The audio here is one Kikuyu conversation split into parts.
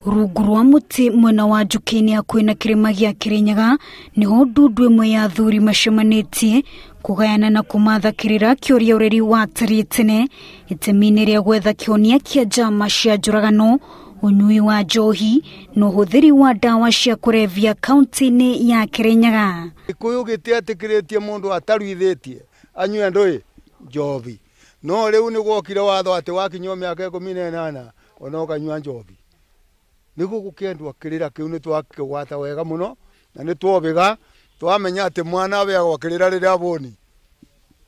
Rungu rwa mũtĩ mwena wa Njũkĩ-inĩ hakuhĩ na kĩrĩma gĩa Kĩrĩnyaga nĩho ndundu ĩmwe ya athuri macemanĩtie kũgayana na kũmatha kĩrĩra kĩũria ũreri watariĩ tene itemi-inĩ rĩa gwetha kĩhonia kĩa njama cia njũragano, ũnyui wa njohi na ũhũthĩri wa ndawa cia kũrebia kaunti-inĩ ya Kĩrĩnyaga. Gĩkũyũ gĩtietĩkĩrĩtie mũndũ ataruithĩtie anyue ndũĩ njohi, no rĩu nĩ gwokire watho atĩ wakinyio mĩaka 18 ona ũkanyua njohi. Nĩguo gũkĩendwo kĩrĩra kĩu nĩ twakĩgwata wega mũno na nĩ twobĩga twamenya atĩ mwana abeagwo kĩrĩra rĩrĩa abũni,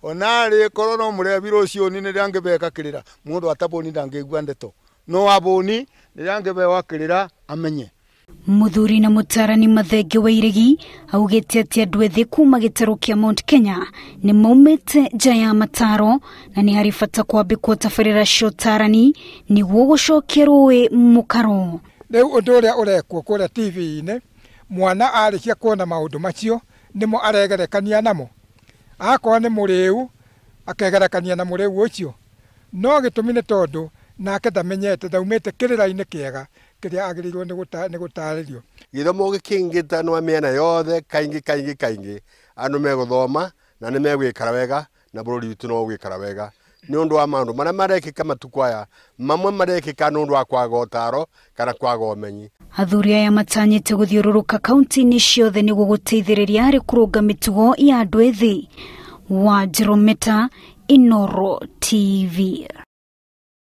ona arĩ korwo no mũrebi rũciũ nĩ rĩrĩa angĩbeka kĩrĩra, mũndũ atabũni ndangĩigua ndeto, no abũni rĩrĩa angĩbewa kĩrĩra amenye. Mũthuri na mũtarani Mathenge wa Iregi augĩte atĩ andũ ethĩ kuma gĩtarũ kĩa Mount Kenya nĩ maumĩte nja ya mataro na nĩ harĩ bata kwambĩkwo tabarĩra cia ũtarani nĩguo gũcokia rũĩ mũkaro. Rĩu ũndũ ũrĩa ũrekwo kũrĩa TV-inĩ, mwana arĩkia kuona maũndũ macio nĩmo aregerekania namo, akorwo nĩ mũrĩu akegerekania na mũrĩu ũcio, no gĩtũmi nĩ tondũ nake ndamenyete, ndaumĩte kĩrĩra-inĩ kĩega kĩrĩa agĩrĩirwo nĩ gũtarĩrio. Gĩthomo gĩkĩingĩtanwo mĩena yothe kaingĩ kaingĩ kaingĩ, andũ megũthoma na nĩ megwĩkara wega na bũrũri witũ no ũgwĩkara wega nĩ ũndũ wa maũndũ marĩa marekĩka matukũ aya, mamwe marekĩka nĩ ũndũ wa kwaga ũtaro kana kwaga ũmenyi. Athuri aya matanyĩte gũthiũrũrũka kaunti-inĩ ciothe nĩguo gũteithĩrĩria harĩ kũrũnga mĩtugo ya andũ ethĩ. Wanjirũ Meta, Inooro TV.